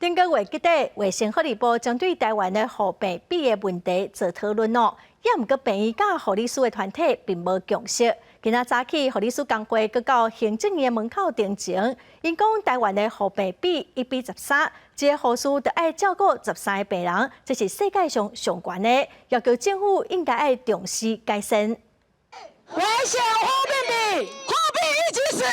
頂個月底，衛生福利部針對台灣的護病比的問題做討論哦，也毋過病院佮護理師的團體並無共識。今仔早起，護理師工會閣到行政院門口陳情，𪜶講台灣的護病比1比13，一個護士著愛照顧13個病人，這是世界上上懸的，要求政府應該愛重視改善。危險護病比，護病一起死。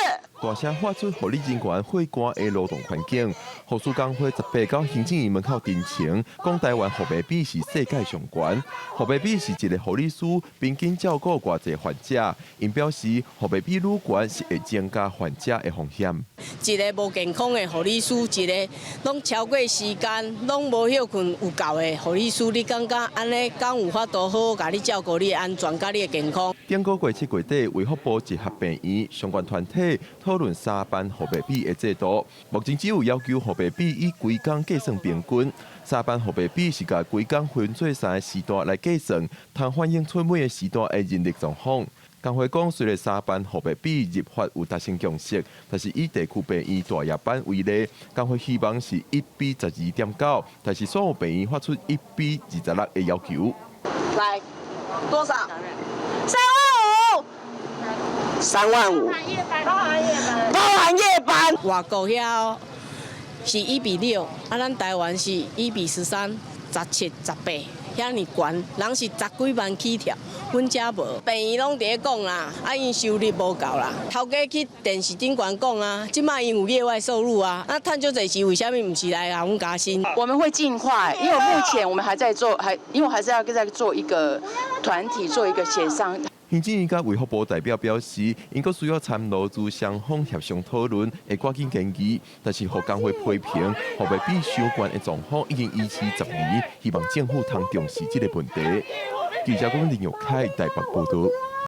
大聲喊出護理人員血汗的勞動環境，護士工會18到行政院門口陳情，講台灣護病比是世界上懸。護病比是一個護理師平均照顧偌濟患者，𪜶表示護病比愈懸是會增加患者的風險。一个無健康的護理師，一个攏超過時間，攏無歇睏有夠的護理師，你感覺按呢敢有法度好共你照顧你的安全佮你的健康？頂個月7月底，衛福部集合病院相關團體討論三班護病比的制度，目前只有要求護病比以規工計算平均。三班護病比是共規工分做三个時段來計算，通反映出每个時段的人力狀況。工會講，雖然三班護病比入法有達成共識，但是以地區病院大夜班為例，工會希望是1比12.9，但是所有病院發出1比26的要求。來，多少？3萬5。3萬5，包含夜班。外國遐是1比6，啊，咱台灣是1比13、17、18，遐爾懸，人是十幾萬起跳，阮遮無。病院攏佇咧講啦，啊，𪜶收入無夠啦，頭家去電視頂懸講啊，這擺𪜶有額外收入啊，啊，趁足濟錢，為啥物毋是來共阮加薪？我們會盡快，因為目前我們還在做，還因為還是要再做一個團體，做一個協商。行政院佮衛福部代表表示，𪜶閣需要參勞資雙方協商討論，會趕緊建議。但是，予工會批評，護病比傷懸的狀況已經維持10年，希望政府通重視這个問題。記者講林玉凱台北報道。